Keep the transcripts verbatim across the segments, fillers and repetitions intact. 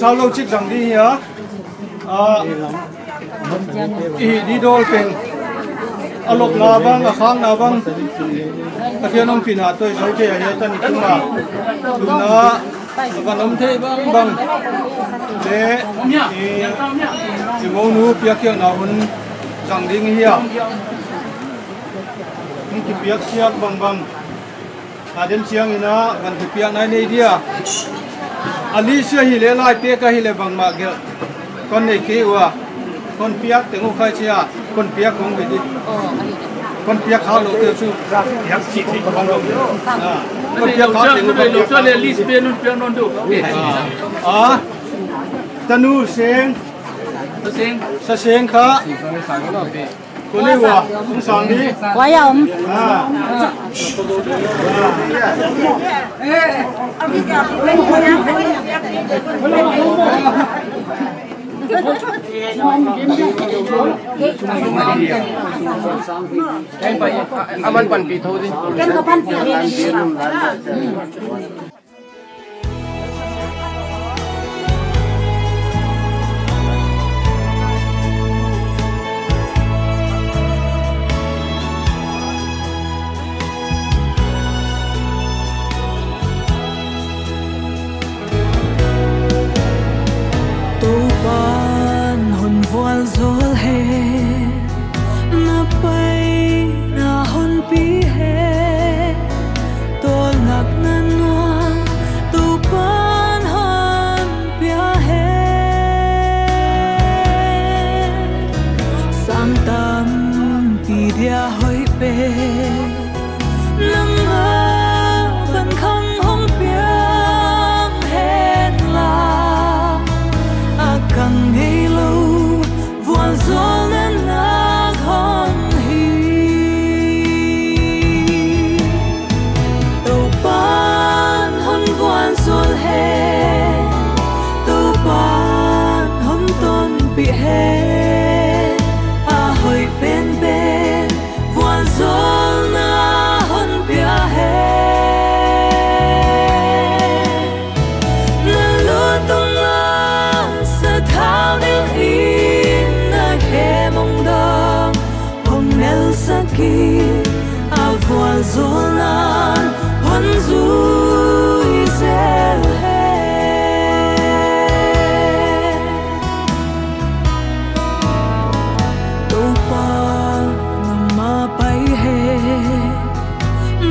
Sau lou chik zang di hi a. Ah, i hih di dawl teng. A lopna bang, a khakna bang. Pathian ompihna toh i zou thei a, hiai tan i tung a. Tuna, van om thei bangbang. Le, i, i mounu piakkhiakna hun zang ding hi a. Hong kipiakkhiak bangbang. A den chiangin a van kipiakna nei dia. A list ahi leh lai pek ahi leh bangmah gelh kon nei kei ua. Kon piak teng uh khai chia. Kon piak kong ve di. Kon piak kha lou te chu. Piak chi thei kong lou. Ah. Kon piak kha teng uh. Lou cha leh list pen un piak non du. Ah. Ah. Tanu Seng. Sa Seng. Sa Seng kha. Kuni ua, sung sang ni. Wai a om. Ah. Aman panpih thou di. Ken ko panpih di. Toupa'n hon vualzawl hen, na paina hon pi hen, tawlngakna nuam Toupa'n hon pia hen. Sang tampi dia hoih pen, nang a van khang hong piang hen la, a kang ngeilou vualzawlna nak hong hi. Toupa'n hon vualzawl hen, Toupa'n hon tonpih hen, a hoih penpen vualzawlna hon pia hen. Na lutung a sathau deuh in, na khe mongdong hong nelsak in, a vualzawlna'n hon zui zel hen. Toupa, na mah pai hen,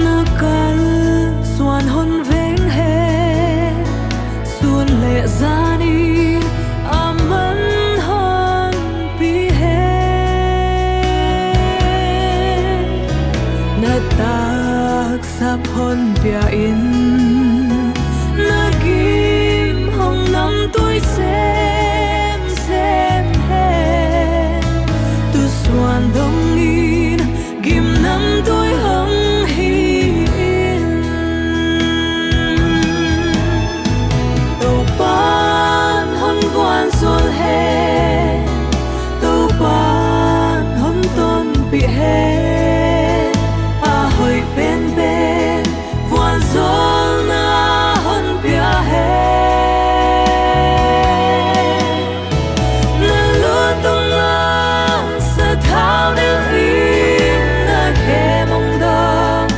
na kalsuan hon veng hen, sun leh zan in aman hon pi hen. Na tak sap hon pia in, na gim hong namtui semsem hen. Tusuan dong in gim namtui hong hi in. Toupa'n hon vualzawl hen, Toupa'n hon tonpih hen, a hoih penpen vualzawlna hon pia hen. Na lutung a sathau deuh in, na khe mongdong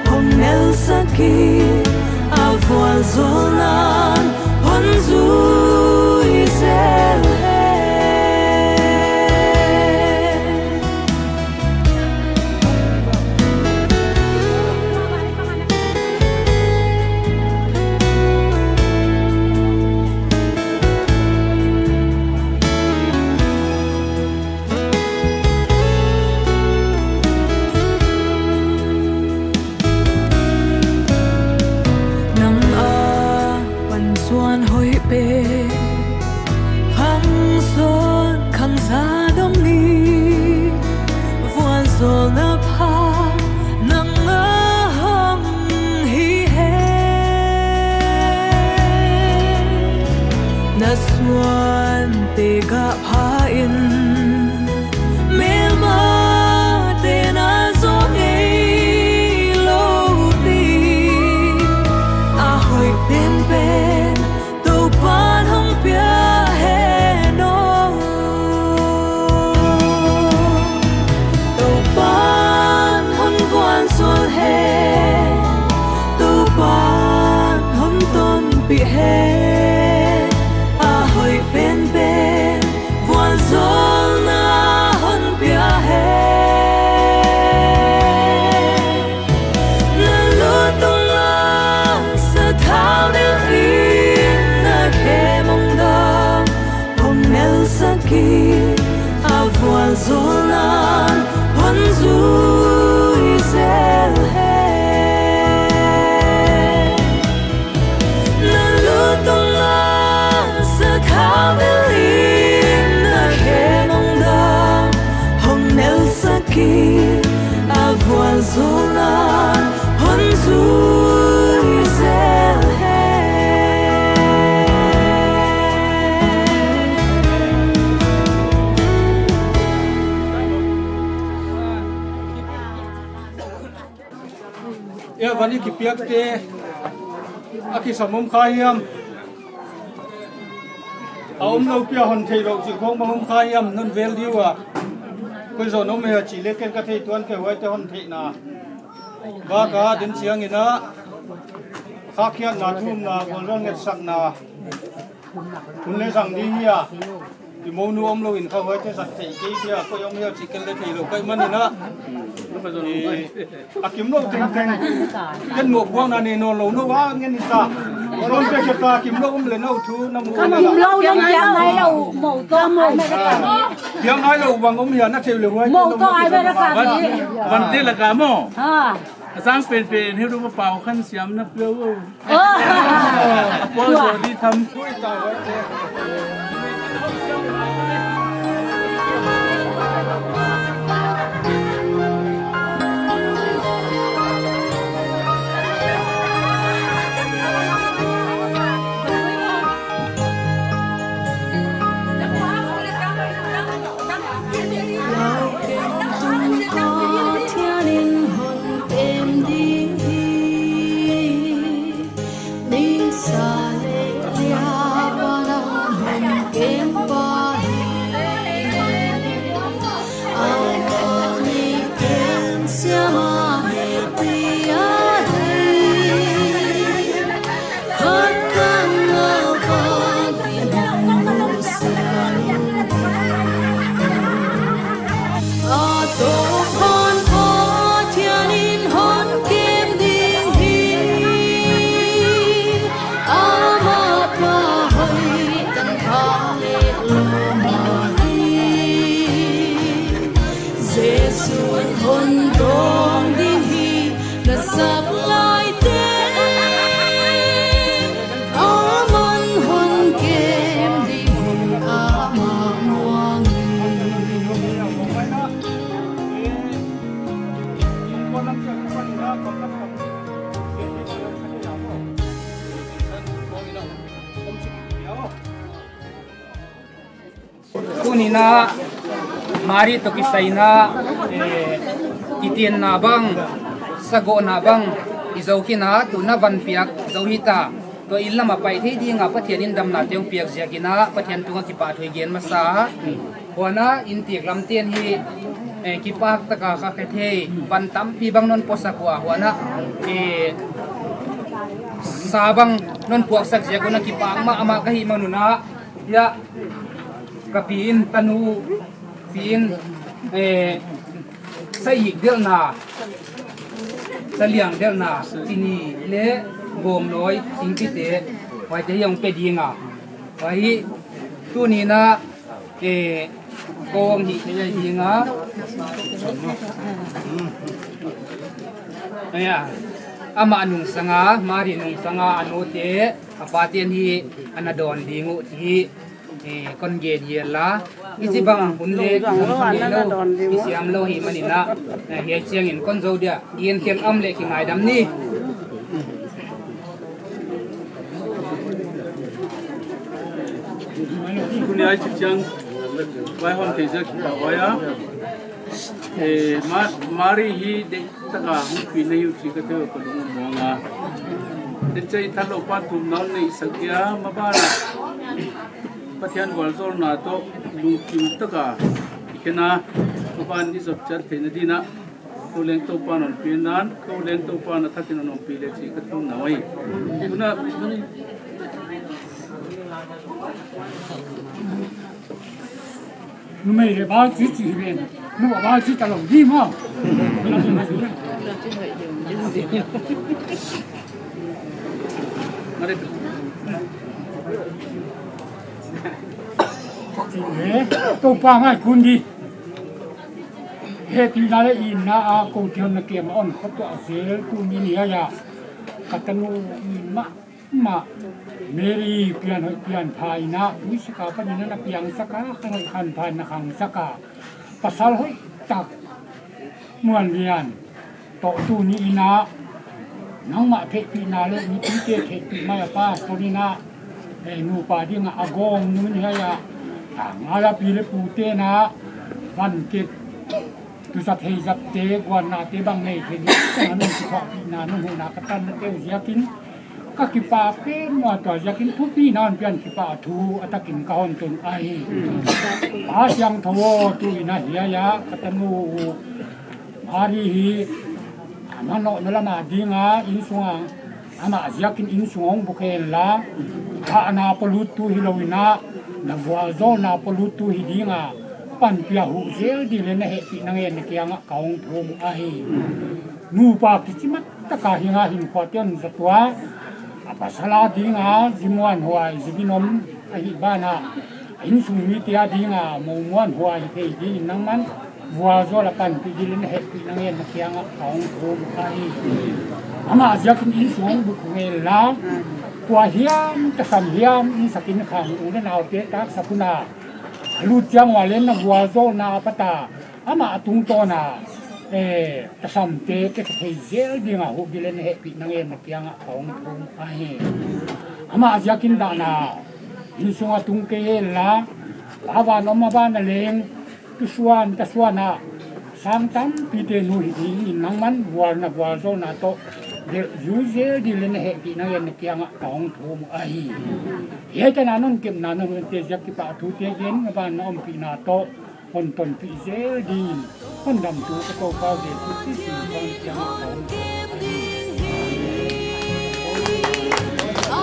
hong nelsak in, a vualzawlna'n hon zui zel hen. Nang a pansuan hoih pen, khang sawt khang za dong in, vualzawlna pha nang a hong hi hen. Na suante gah pha in, melmate'n a zou ngeilou di, a hoih penpen Toupa'n hong pia Van i kipiakte a kisam om kha hiam, a omlou pi a hon theihlouh chih khong bang om kha hiam, non vel di ua. Koi zong om hia chih leh ken ka thei tuan kei, huaite hon theihna bang a din chiangin a, khakhiatna, thumna, vualzawl ngetsakna, hun leh zang ding hia, i monu omlou in kha huaite zat theih kei dia, koi om hia chih ken leh theilou ka hih manin a, a kimlouh tengteng ken mohpuakna nei nawnlou, nou a ngen i ta. Kon pe ke ta, kimlouh om leh nou thu na mu. Ka kimlouh leng piang nailou, mou toh ai mai ka ta. Piang nailou bang om hia na thei leh huai. Mou toh ai mai ka ta. Van, van te la ka mo. Ha. A sang penpen hi ru ma pau khan siam na piau. Oh. Pau zo di tham. Lau kem tung Pathian in hon kem ding hi. Nisa leh liapan a hon kem pa hi. Amah ni ken siam a hehpih ahi. Khat kang a vak in hong sia. A toh pan Pathian in hon kem ding hi. Amah pa hoih tanpha leh lawm ahi. Jesu'n hon dawng ding hi. Na sap laite, aman hon kem ding hi, amah muang hi. Tuni'n a Mari toh kisai in a, eh, kitenna bang, sagohna bang i zou khin a, tu'n a van piak zou hita. Tua inn lam a pai thei ding a Pathian in damna teng piak ziakin a, Pathian tungah kipahthu i gen masa. Huan a, inn tek lamte'n hi, eh, kipak taka kha khe thei, van tampi bang non puaksak ua, huan a, eh, sa bang non puaksak ziak un a kipak mahmah ka hih man un a, hiai, ka pi in tanu, pi in, eh, sa ik delhna, sa liang delhna, chini leh gawmnawi, singpi te, huaite hi hong pe ding a. Huai hi, tuni'n a, eh, kong hi kei ding a. Aia, amah nungsang a, Mari nungsang a, a nute, a pate'n hi, ana dawn ding uh, hi. Eh, kon gen hial a. Hichibang hun leh, hun leh lou, i siam lou hi man in a. Eh, hiai chiangin kon zou dia. Gen khelh om leh kingaidam ni. Tuni a i chih chiang, vai hon thei ziak a vai a. Eh, Ma-, Mari hi deih taka hong pi na hi uh chih ka thei uh ka lung muang a. Deihchian i thalou pa thumna hon neihsak dia, maban a Pathian vualzawlna toh lungkim taka i khen a, maban i zop chiat theihna ding in a, kou leng Toupa'n hon pi nan, kou leng Toupa'n a thakin hon ompih leh chih ka thum na uh ahi. Tuna, numei leh bal chi chi hi ven. Nu a bal chi ta lou di maw. Eh, Toupa ngaihkhiatna di. Hehpihna leh itna a kou kiang na kem a hon khop tuah zel, tuni ni a, ka tanu in mah mah, Mary Pianhoih Pianpha in a, huchika panin a na piangsak a, khanhoih khanpha in na khangsak a. Pasal hoihtak Muanlian toh tuni in a, nangmah theihpihna leh mipite theihpih mai a pastor in a, eh, nupa ding a a gawmnu in hiai a, a ngal a pi leh pute'n a, van ket Zat hei zat te, guan na te bang nei thei ding, ka nung ki pha pi na nung hu na ka tan na te ziakin. Ka kipak pen maw tua ziakin thupi na hon pian kipak thu a takin ka hon tun ahi. Pa siangthou aw, tu in a hiai a, ka tanu Mari hi, a manoh na lam a ding a, innsung a, amah ziakin innsung hong buk hen la, thahna pawluttu hilou in a, na vualzawlna pawluttu hi ding a, panpih a huh zel ding leh na hehpih na ngen na kiang ah ka hong thum ahi. Nupa kichimat taka hi nga hinkhua ten zat ua, a pasal a ding a, zi muanhuai, zi ginom, ahih ban a, a innsung mite a ding a, mou muanhuai thei ding in nangman, vualzawl a panpih ding leh na hehpih na ngen na kiang ah ka hong thum ahi. Amah ziakin innsung hong buk hen la, kua hiam, tasam hiam, inn sak in khang u leh naute taksa puna, a lut chiang ua leh na vualzawlna a pat a, amah a tungtawn a, eh, tasamte ke ka thei zel ding a huh ding leh na hehpih na ngen na kiang ah ka hong thum ahi. Amah ziakin dah na, innsung a tung kei hen la, a van om a ban a leng, tu suan, ta suan a, sang tampite nu hi ding in nangman vualna vualzawlna toh, delh zui zel ding leh na hehpih na ngen na kiang ah ka hong thum ahi. Hiai tan a non kemna non te ziak kipak thu te gen, a ban na ompihna toh, hon tonpih zel ding, hon damtu ka Toupa Jesu Khrist min in kiang ah ka hong thum ahi.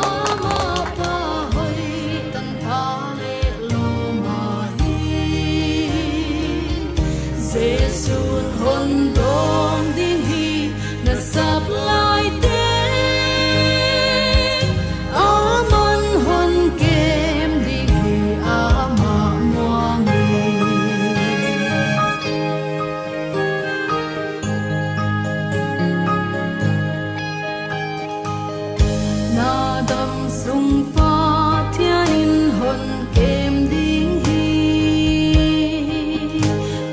Amah pa hoih tanpha leh lawm ahi. Jesu'n hon dawng ding hi, na sap laite. Aman hon kem ding hi, amah muang in. Na damsung Pathian in hon kem ding hi.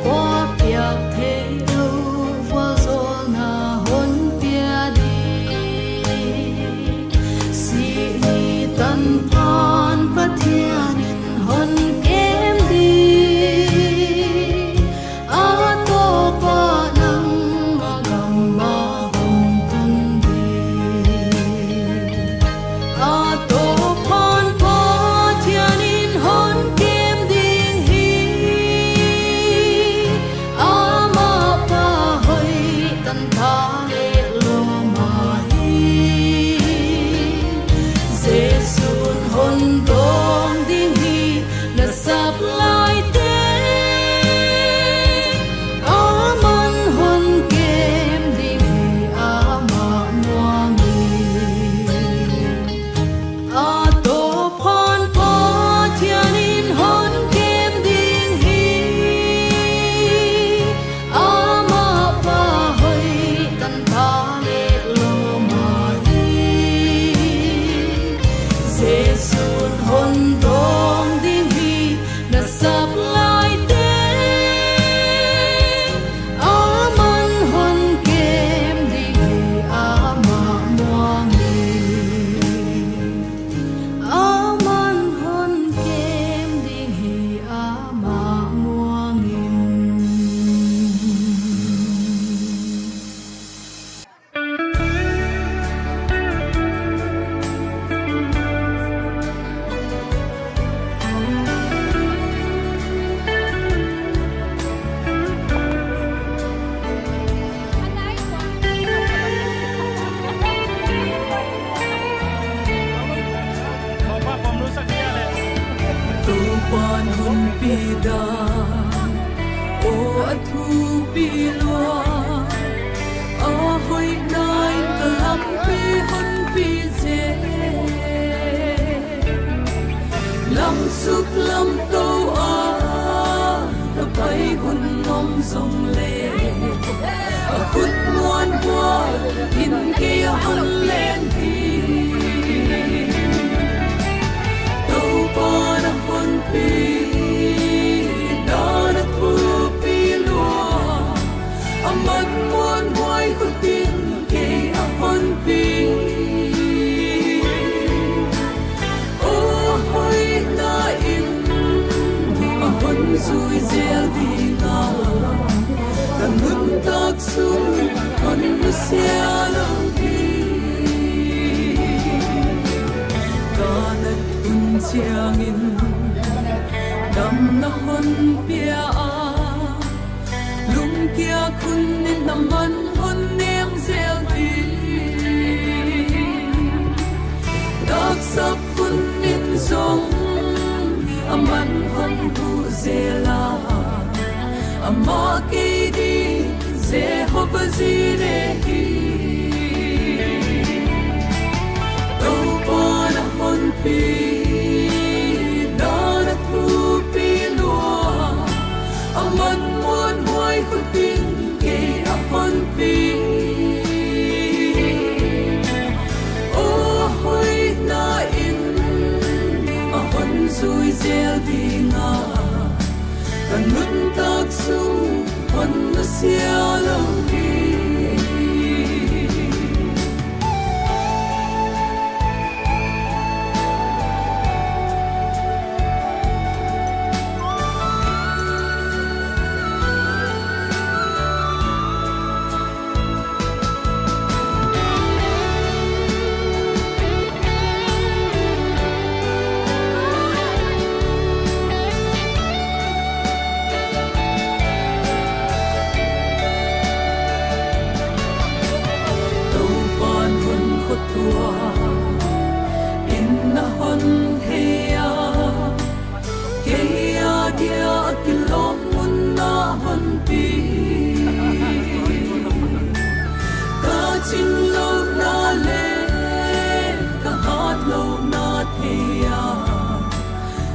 Kua piak theilou vualzawlna hon pia ding. Sih ni tanpha'n Pathian in hon kem ding. A tawp a nang a gam ah hong tun ding. A tawpna Pathian in hon kem ding hi. Amah pa hoih tanpha leh lawm ahi. Jesu'n hon dawng ding hi, na sap laite. Aman hon kem ding hi, amah muang in. A tawpna Pathian in hon kem ding hi. Amah pa hoih tanpha leh lawm ahi. Jesu'n hon dawng ding hi, na sap laite. Aman hon kem ding hi, amah muang in. Aman hon kem ding hi, amah muang in. Toupa'n hon pi dan, aw a thupi lua. A hoihna in ka lampi hon pi zel. Lam suk lam tou a ka pai hun om zong leh, a khut muanhuai in kei a hon leng hi. Toupa'n a hon pi dan a thupi lua. A man muanhuai khut in kei a hon pi. Aw hoihna in a hon zui zel ding a, ka Sia lo hi. Ka nat hun chiangin damna hon pia a, lungkiak hun in aman hon nem zel hi. Daksak hun in zong aman hon huh zel a, amah kei ding Jehovah Jireh hi. Toupa'n a hon pi, dan a thupi lua, aman muanhuai khut ding kei a hon pi. Aw, a hoihna in a hon zui zel ding a, ka nuntak sung hon nusia lo hi. Toupa'n hun khotuam in a hon thei a, kei a dia a kilawm mun a hon pi. Ka chinglouhna leh ka hatlouhna thei a,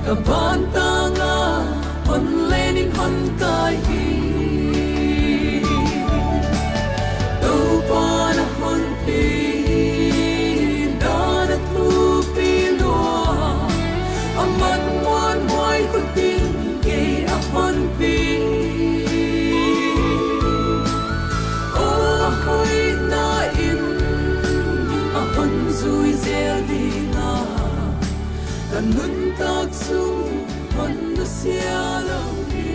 ka bantang a hon len in hon kai hi. Toupa'n a hon pi, dan a thupi lua, aman muanhuai khut ding kei a hon pi. Aw, a hoihna in a hon zui zel ding a, ka nuntak sung hon nusia lo hi.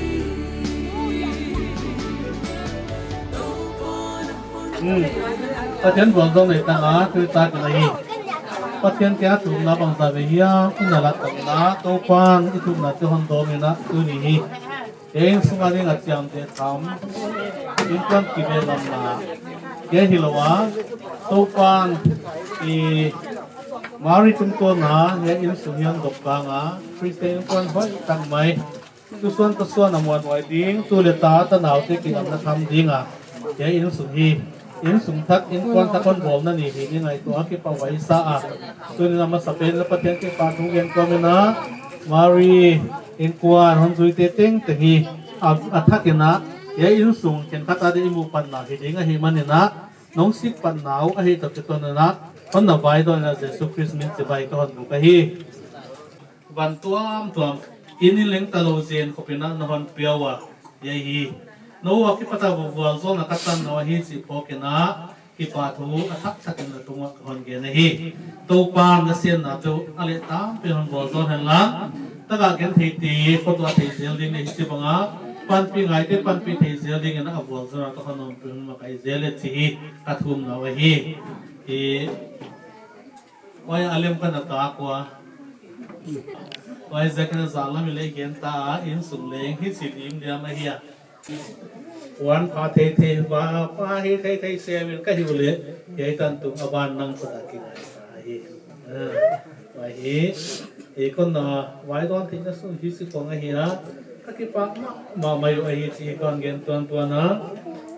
Hmm. Pathian vualzawlna i tang a, tu i tak na hi. Pathian kiang thumna bangzah vei hiam i na lak tak in a, Toupa'n i thumna te hon dawm in a, tuni hi. Hiai innsung a ding a chiamteh tham, innkuan kibehlamna. Hiai hilou a, Toupa'n i Mary tungtawn a, hiai innsung hiam dok kang a, Christian innkuan hoihtak mai. Tusuan tasuan a muanhuai ding, tu leh ta, tanaute kingamna tham ding a. Hiai innsung hi, innsung thak, innkuan thak hon bawlna ni hi, ni ngaihtuah a kipahhuai sa a. Tuni'n a masapen in Pathian kipahthu gen kawm in a, Mary innkuan hon zuite tengteng hi, a, a thak in a, hiai innsung khenkhat a di i muh panna hi ding ahihman in a, nong sik panna uh ahih toh kiton in a, hon na vaidawn in a Jesu Khrist min chibai ka hon buk ahi. Van tuamtuam, inn i leng talou zen khop in a na hon piau a, hiai hi. Nou a kipat a vualzawlna ka tan nou ahi chih phawk in a, kipahthu a thak thak in na tung uah ka hon gen ahi. Toupa'n na siatna te uh a leh tampi hon vualzawl hen la. Tak a gentheite khotuah thei zel ding leh hichi bang a, panpih ngaite panpih thei zel ding in a vualzawlna te hon ompih hun makaih zel leh chih hi ka thumna uh ahi. Huai a lem ka na tak ua. Huaiziakin a zahlam i leh gen ta a, innsung leng hichi limliam ahi a. Huan pha theithei, va pha hi theithei sem in ka hih uleh, hiai tan tung a van nang khut a kingai sa hi. Ah, huai hi, i kon na, vaidawn theihna sung hichi khong ahi a. Ka kipak mahmah mai uh ahi chih kon gen tuantuan a.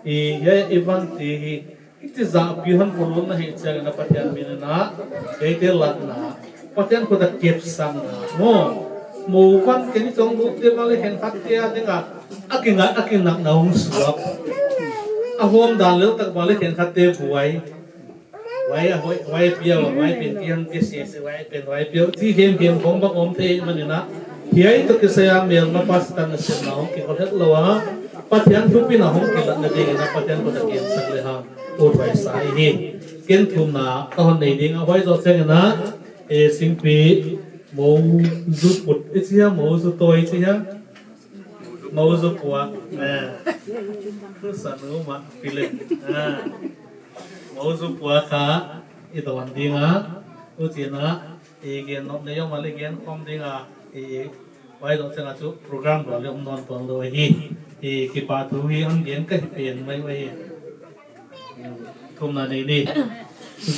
I, hiai i van ti hi, i chih zahpi hon pulun na hi chiang in a Pathian min in a, hiaite latna, Pathian khut a kepsakna. Maw, mou van ken i chong buk te bang leh khenkhat te a ding a, a kinga, a kinakna hong suak. A hawm dan lel tak bang leh khenkhat te buai. Huai a, huai, huai piau, huai pen ti hang ke se se, huai pen, huai piau. Ti hemhem khong bang om thei man in a. Hiai toh kisai a melmapa Setan nasepna hong kikhol het lou a. Pathian thupina hong kilatna ding in a Pathian khut a kepsak lehang. Ut huai sa i hi. Ken thumna ka hon nei ding a huai zoh chiang in a, e, singpi, mou zu put, i chi hia, mou zu tawi i chi hia. Mou zu pua. Eh. Sanu ma, pile. Ah. Houzu pua kha i dawn ding a, huchiin a, i gen nop nei om a leh gen khawm ding a, i, i, huai dawn chiang a chu program dawn leh om nawn tuan lou hi. I, kipahthu hi hon gen ka hi pen mai uhi. Thumna nei ni.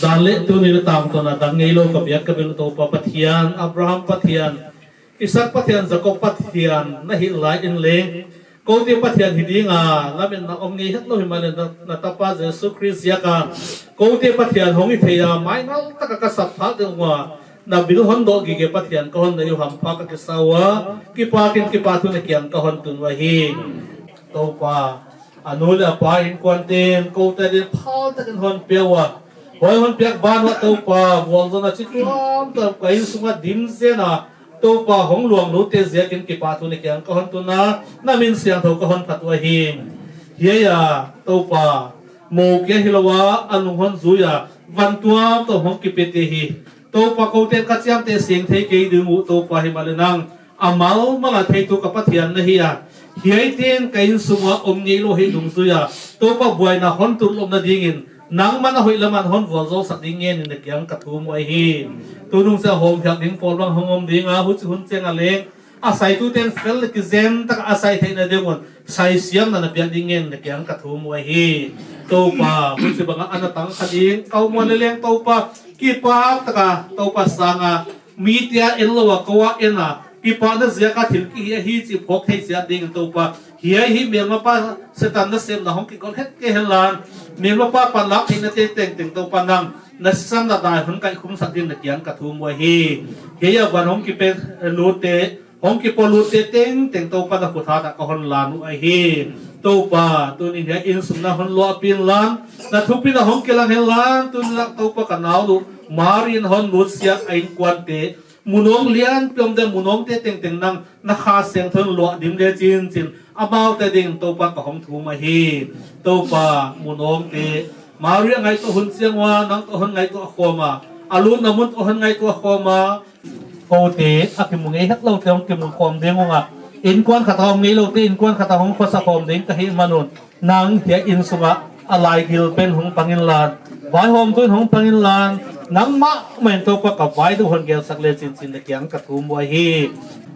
Zan leh tuni leh tangtawn a dang ngeilou ka biak ka bel Toupa Pathian, Abraham Pathian, Isaac Pathian, Jacob Pathian na hih lai in leng, koute Pathian hi ding a lametna om ngei hetlou himahleh na, na tapa Jesu Khrist ziak a koute Pathian hong hi thei a, maingal tak a ka sap phak ding ua, na bil hon doh gige Pathian ka hon nei uh hampha ka kisa ua, kipak in kipahthu na kiang ka hon tun uhi. Toupa, a nu leh a pa innkuante'n koute ading phal tak in hon pia ua, huai hon piak ban uah Toupa, vualzawlna chi tuamtuam ka innsung a dim zen a, Toupa, hong luang lutte ziakin kipahthu na kiang ka hon tun a, na min siangthou ka hon phat uhi. Hiai a, Toupa, mou kia hilou a, a lung hon zui a, van tuamtuam hong kipete hi. Toupa, koute ka chiamteh seng thei kei ding uh, Toupa, himahleh nang a malmal a theitu ka Pathian na hi a, hiaite'n ka innsung a om ngeilou hi dungzui a, Toupa, buaina hon tun lou na dingin, nangman a hoih lam a hon vualzawl sak ding ngen in na kiang ka thum uhi. Tunung chiang hawmkhiak ding pawl bang hong om ding a, huchi hun chiang a leng a saitute'n fel leh kizen tak a sai theihna ding un, saisiamna na piak ding ngen in na kiang ka thum uhi. Toupa, huchibang a ana tang kha ding ka om uleh leng Toupa, kipak tak a Toupa sang a, mite a en lou a kou a en a, kipahna ziak a thil kihih ahi chih phawk thei chiat ding in Toupa, hiai hi melmapa Setan nasepna hong kigol het kei henla, melmapa panlak theihna tengteng Toupa nang na sisan na dai hon kaikhum sak ding na kiang ka thum uhi. Hiai a van hong kipe lutte, hong kipo lutte tengteng Toupa na khut hat ah ka hon lan uhi. Toupa, tuni'n hiai innsung na hon luahpih inla, na thupina hong kilang henla, tuni'n Toupa ka naunu Mary in hon nutsiat a innkuante, munawng lianpi om deuh munawngte tengteng nang na Kha Siangthou in luah dim lechin chin, amaute ding Toupa ka hong thum uhi. Toupa, munawngte Mary a ngaihtuah hun chiang ua nang toh hon ngaihtuah khawm a, a lutna mun toh hon ngaihtuah khawm a, koute a kimu ngei hetloute hong kimu khawm ding ua, innkuan khat a om ngeiloute innkuan khat a hong khosa khawm ding ka hihman un, nang hiai innsung ah a laigil pen hong pang inla, vaihawmtu in hong pang inla, nangmah mah in Toupa ka vai deuh hon gelsak lechin chin na kiang ka thum uhi.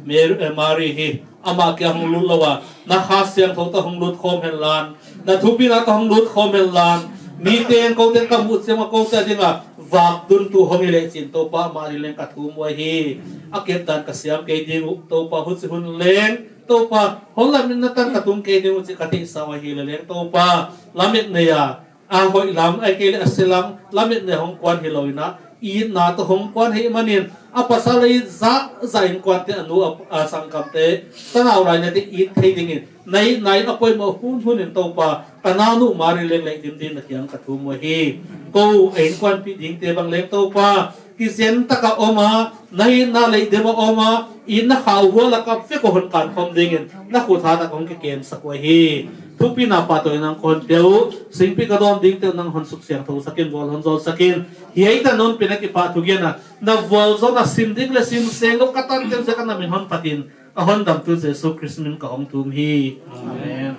Mary, eh, Mary hi amah kia hong lut lou a, na Kha Siangthou toh hong lut khawm henla, na thupina toh hong lut khawm henla, mite'n koute'n ka muh chiang a koute ading a vakduntu hong hi lechin Toupa amah ading leng ka thum uhi. A kep dan ka siam kei ding uh Toupa, huchi hun leng Toupa, hon lametna tan ka tung kei ding uh chih ka theihsa uhi leh leng Toupa, lamet nei a, a hoih lam ahihkeileh a se lam lamet nei hong kuan hilou in a, itna toh hong kuan ahihmanin, a pasal a it zahzah innkuante a nu a, a sanggamte, tanau lainate it thei dingin, na itna a poimoh hunhun in Toupa, ka naunu Mary leng leh dim ding na kiang ka thum uhi. Kou a innkuanpih dingte bang leng Toupa, kizen tak a om a, na itna leh dim a om a, itna khauhual a ka vek uh hon kankhawm dingin na khut hat ah kong kikemsak uhi. Thupina pahtawina nang kon pia uh, singpi ka dawn dingte uh nang hon suksiangthou sak in, vual hon zawl sak in. Hiai tan hon piakna kipahthu gen a, na vualzawlna sim ding leh sim seng lou ka tan deuh ziak a na min hon phat in, ka Hondamtu Jesu Khrist min ka hong thum hi. Amen.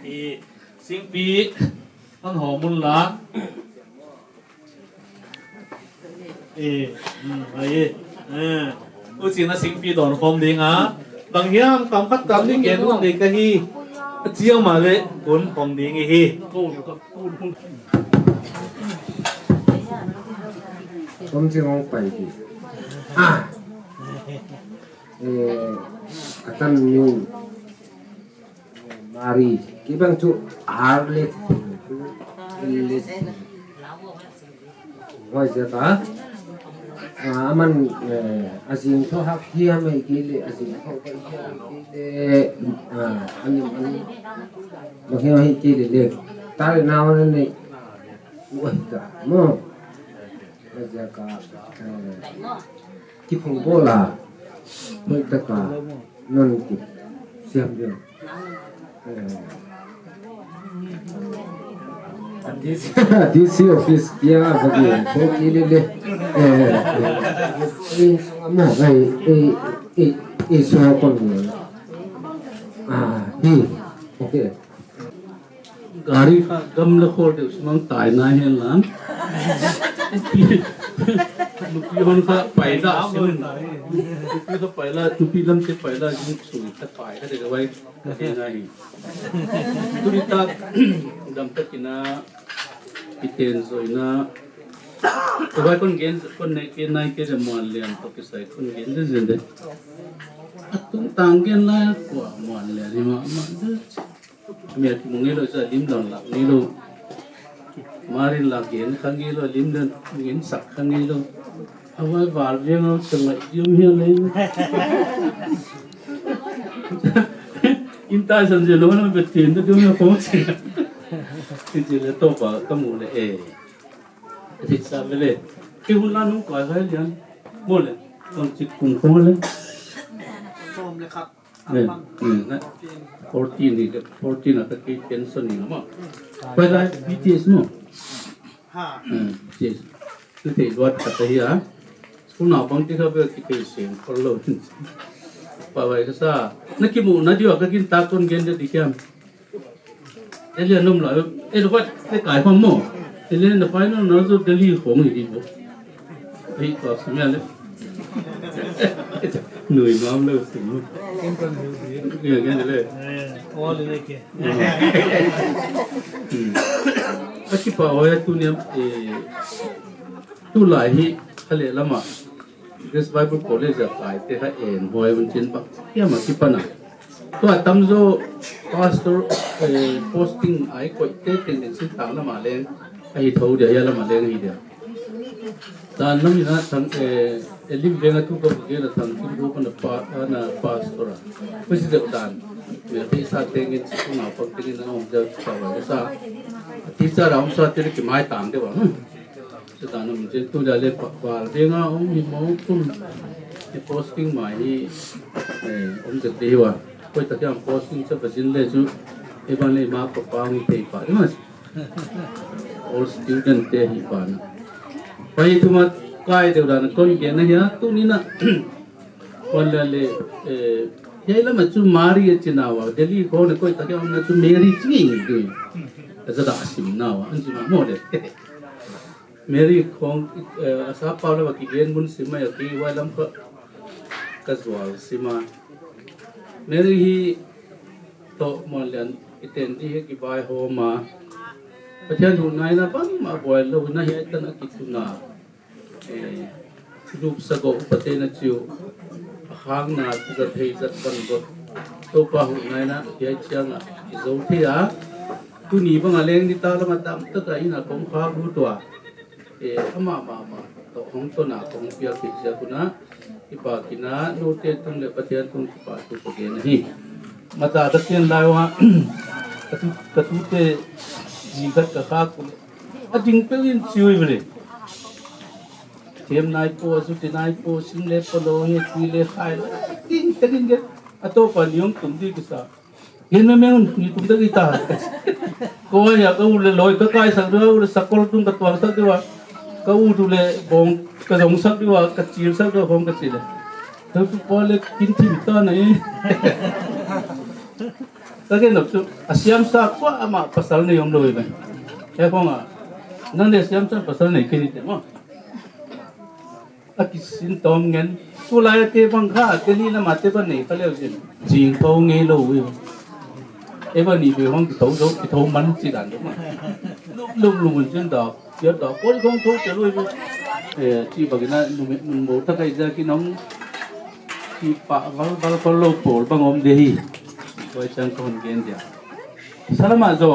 I, singpi hon hawm unla. Eh, hmm, ai, eh. Huchiin a singpi dawn khawm ding a. Bang hiam kam khat kam nih gen ut nei ka hi. A chiang mahleh kon khawm ding hi. Kom si hong pai ki. Ah. Eh, a tan ni. Mary, kibang chu R leh L leh. Huai ziak a. Ah, aman, eh, a zing thou hak hiam ahihkeileh, a zing thou pai hiam ahihkeileh, ah, anim, anim. Bang hiam ahihkeileh leh. Tare na wan nei. Huai ta. Mo. Huai ziak a, eh, kiphung bawl a. Hoih tak a. Non kisiam ding. Eh, D C, D C office kia bagi, ko ki lele. Eh, eh, amo, eh, eh, eh, eh, so kon. Ah, hi. Okay. Gari kha gam la khol deuh sumang tai na hen lan. Nupi hon kha paila sim. Nupi kha paila, nupi lam te paila jing sui ta pai kha de ka vai ka de na hi. Tuni tak dam tak ina, i ten zoina. Ka vai kon gen, kon ne ke nai ke de Muanlian toh kisai kon gen de zen de. A tungtang gen lai kua Muanlian hi mahmah de. Mi a kimu ngeilou sa lim dan lak ngeilou. Mari lak gen kha ngeilou, lim dan gen sak kha ngeilou. A vai val veng a sa ngai diam hial lei. In ta san je lo na bet tin da diam ya kong si. Ti le to pa ka mu le e. Ti sa le le. Ki hun la nung kai hai lian. Mo le. Kon chik kun kong le. Som le khat. Eh, eh, na, fourteen ni, fourteen a ka kei pension ni na mo. Pai lai B T S mo. Ha. Eh, B T S. Tu te luat kata hi a. School na bang ti kha be ki pe sen kol lo. Pa vai ka sa. Na kimu na diu a ka kin ta kon gen de di kiam. Elia nom la, eh, lo ka te kai pa mo. Elia na final na zo Delhi khong hi di bo. Ei, ko sumia le. Nui mam lo sim. Ken kan hu di. Ya, ken le. Eh, all in ke. Hmm. A kipa hoih a tuni a, eh, tulai hi a lehlam a Grace Bible College a kai te kha en huai un chin bang. Hiam a kipan a. Tua tamzaw pastor, eh, posting ai koih te tengteng sin tang lam a leng. Ahi thou dia, hiai lam a leng ahi dia. Tan lam ina thang, eh, eh, lim veng a tu ka buge na thang tu ko na pa, na pastor a. Kusi deuh tan. Me te sa tengin si tu na pang tengin na ong dia sa wa sa. Ti sa raum sa te ki mai tang de wa. Hmm. Satan um chin tu dia le pa, pa, ding a om hi mo kun. Hi posting mai hi, eh, om zet de hi wa. Koi tak yang posting sa pa jin le chu. E ban le ma pa pa ngi te pa. Mas. All student te hi pa na. Pai tu mat kai deuh dan kon gen na hia tu ni na. Kon le le, eh, hiai lam a chu Mary a china wa. Delhi khong na koi tak yang na chu Mary chi ngi dui. Ka za da sim na wa. An china mo de. Mary khong, eh, a sa pau la ki gen mun sim mai a ki vai lam ka, ka zual sim a. Mary hi toh Muanlian i ten di hi ki vai hom a. Pathian huhnaina bangmah buai lou na hiai tan a ki tun a. Eh, lup sa go upa te na chiu. A khang na zat hei zat ban go. Toupa huhnaina hiai chiang a i zo thei a. Tuni bang a leng ni ta lam a tam tak a ina kong kha bu tua. Eh, ama mama toh hong tona kong piak hi sia kuna. Kipak ina noute tung le Pathian tung kipak thu ka gen hi. Mata ka tian lai wa. Ka tu, ka tute zi khat ka khak u le. A ding pel in chiu i vele. Thiam nai po, zu ti nai po, sim le po lo, he ti le khai lo. Ding, ka ding ke. A topa ni hong tum di kisa. Gen me me un, ni tum de kita. Ko ya ka u le loi ka kai sak dua, u le sakol tung ka tuang sak dua. Ka u tu le bong, ka zong sak dua, ka chil sak dua, bong ka chil le. Ka tu pa le kin thim ta na e. Ka gen nok chu, a siam sa kua ama pasal nei om loi me. E kong a. Nang le siam sa pasal nei kini te mo. A kisin tawm ngen. Tulai a te bang kha, te ni lam a te bang nei kha leu zin. Zing tho ngei lou ui. E bang ni be hong ki tho zo, ki tho man chi dan ma. Lum lum lum zin da, ya da, koi kong tho te lou ui. Eh, chi bang ina, nu me, nu mo ta kai za ki nong. Ki pa val val ko lou pol bang om de hi. Koi chang kon gen dia. Salama zo.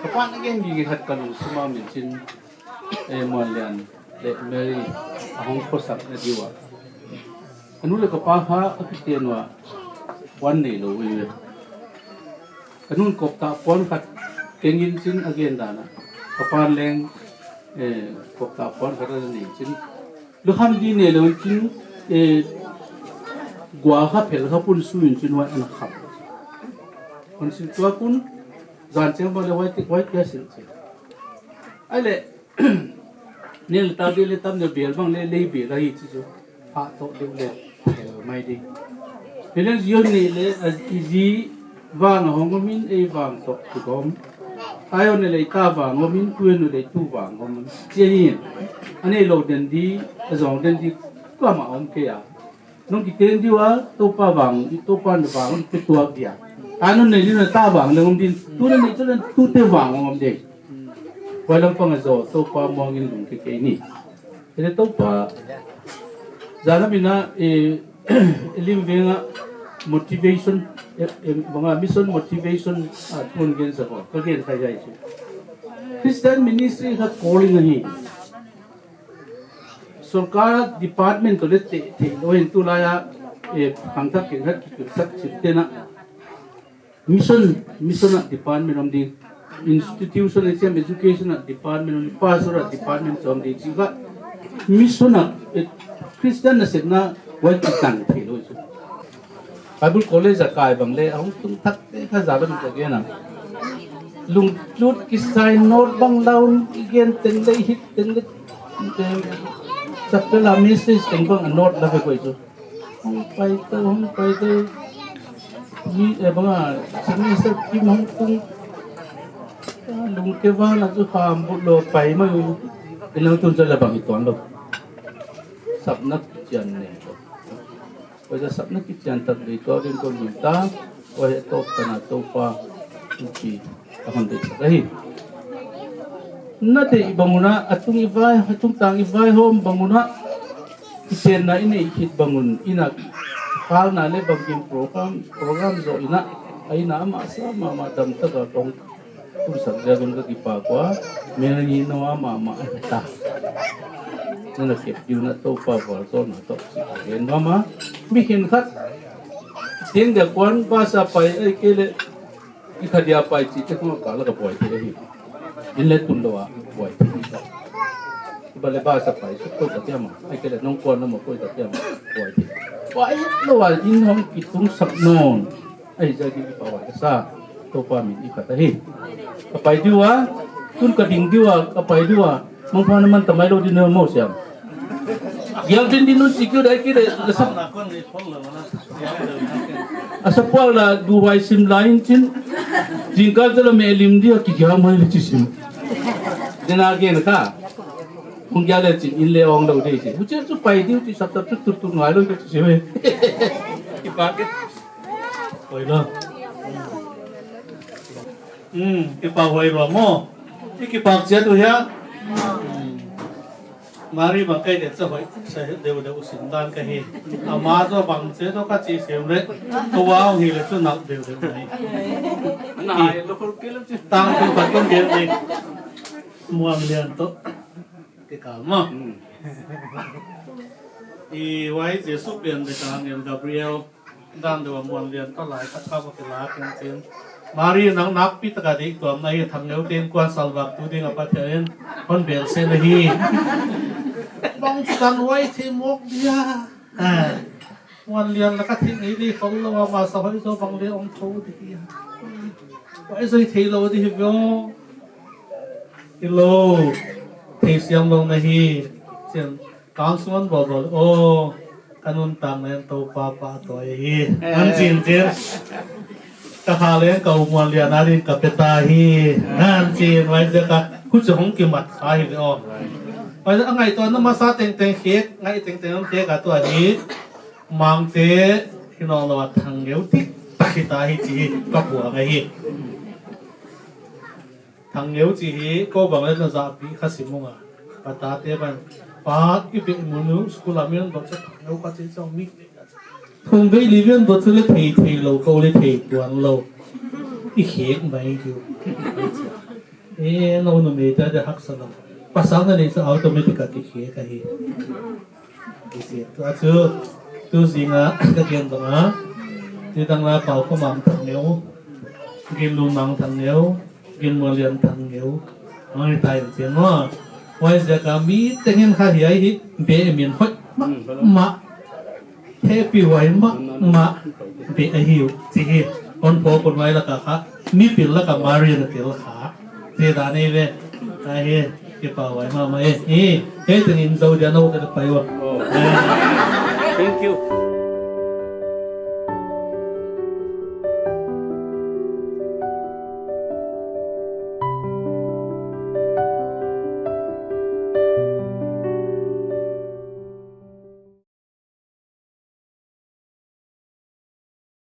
Kapan gen gi khat kan suma min chin. Eh, Muanlian le Mary a hong khosakna di ua. A nu le ka pa kha a kiten ua puan nei lou ui. Ka nun kop ta puan khat keng in chin a gen dan a. Ka pa leng, eh, kop ta puan khat a nei chin. Lu kham di nei lou chin, eh, gua kha phel kha pun su in chin huai ana kham. Kon sin tua kun, zan cheng bang le huai tik huai kia sin chin. Ai le, nel ta di le tam ne bel bang le lei bel ahi chi chu. Pha to de le, phel mai di. Helen zio nei le, a, i zi, Vang a hong om in, ei vang toh kigawm. Ai hon lei ta vang om in, tu hon lei tu vang om in. Chia hi. A neilou den di, a zong den di, kuamah om kei a. Nong kiten di ua, Toupa vang, Toupa na vang, pe tuak dia. A nong nei di na ta vang, leng om din, tu na nei tu na tu te vang om din. Huai lampang a zaw, Toupa muang in lungke kei ni. Ele Toupa, zana mina, eh, lim venga motivation, eh, eh, banga mission motivation, ah, tun gen sa ko, ka gen khai jai chu. Christian ministry kha calling ahi. Sorkar department toh le te, te, lo hin tulai a, eh, khangthak kikhat kikhat sak chip te na. Mission, mission a department om ding. Institution a siam education a department om ding. Pastor a department om ding. Chih kha mission a, eh, Christian nasepna huai kitang theilou chu. Bible College a kai bang le, hong tung thak te kha za bang ka gen a. Lunglut kisai note bang laun i gen teng le hit teng le, eh, chapter a message teng bang a note la ve koi chu. Hong pai tou, hong pai tou. Mi, eh, banga, semester kim hong tung. Ah, lungke vana chu ham bu lo pai mai. Inang tun chu la bang i tuan lou. Sapna kichian nei lou. Huai sapna kichian tak dei tou din ko lungta. Huai toh kana Toupa. Tupi. A hon deihsak ahi. Na deih bang un a, a tung i vai, a tungtang i vaihawm bang un a, kichianna i neih khit bang un, i na khalna le bangkim program, program zoh in a, a inn a masa mahmah dam tak a kong tunsak ziak un ka kipak ua, mel ngi no a mahmah ta. Na na kep diu na Toupa vualzawlna toh chih ka gen mahmah. Mi khenkhat, teng dia kuan bus a pai ahihkeileh, i kha dia pai chih te kong ka la ka buai thei hi. Inn le tun lou a buai thei hi. Ba le bus a pai suk tou ka tiam a. Ahihkeileh nong kuan lam a koi ka tiam a. Buai thei. Buai lou a inn hong kitung sak nawn. Ahi zia ki pa buai ka sa. Toupa min i khat ahi. Ka pai diu a. Tun ka ding diu a. Ka pai diu a. Mangpha na man tamai lou di na mo siam. Gial din din nun sikio dai ki de. Asa, asa pual la du huai sim lai in chin. Jingkal te la me lim dia ki gial mai le chi sim. Dena gen ka. Hong gial le chin in le ong lou de chi. Huchi chu pai diu chi sap sap chu tur tur ngai lou chi sim. Kipak e. Oi lo. Hmm, kipak huai lua maw. I kipak chiat uh hia? Hmm. Mari bang kei de cha huai, cha deuh deuh sin dan ka hi. Ama zaw bang che to ka chi sem le. Kou a hong hi le chu nak deuh deuh mai. Nai, lo kol ke lo chi. Tang tu ka tun deuh deuh. Muanlian toh. Kikal maw. Hmm. I huai Jesu pian de ka angel Gabriel. Dan deuh a Muanlian toh lai khat kha va kila ken chen. Mari nang nakpi taka deihtuamna hi, Thangneu te'n kuan salvak tu ding a Pathian in hon belsen ahi. Bang tan huai thei mawk dia. Ah. Muanlian la ka thei ngei di khol lou a, masa hoih zaw bang le om tho di hi. Huai zaw thei lou di hi vio. Hi lou. Thei siam lou na hi. Chen. Tang suan bawl bawl, aw, ka nuntakna in Toupa pahtawi hi. Eh. An chin chin. Ka kha leng ka u Muanlian a din ka pe ta hi. An chin, huai ziak a, huchi hong kimat kha hi ve aw. Huai a ngaihtuahna masa tengteng khek, ngaih tengteng hong khek a tua hi. Mangte, hi nawn lou a Thangneu tik tak hi ta hi chi hi, ka puang ahi. Thangneu chi hi, kou bang le na zahpih kha sim ung a. Ka tate ban. Pa, i beh mun uh, school a mi hon dot chu Thangneu ka chi chang mi. Thum vei li vei hon dot chu le thei thei lou, kou le thei tuan lou. I khek mai diu. Eh, nou numei ta de haksa lou. Pasal na nei chu automatic a kikhek ahi. Kikhek. Tua chu, tu zing a, ka gen dong a. Nidang la Pau Khomang Thangneu. Ginlun Mang Thangneu. Ginmuanlian Thangneu. Hong hi ta in chin maw. Huai ziak a mi tengin kha hiai hi beh min hoih mahmah. Happy huai mahmah beh ahi uh. Chi hi. Hon phawk un huai lak a kha. Mi pil lak a Mari na tel kha. Chi dan ei ve. Ahi. Kipak huai mahmah e. Hi. Hei tengin zou dia nou te pai ua. Oh. Eh. Thank you.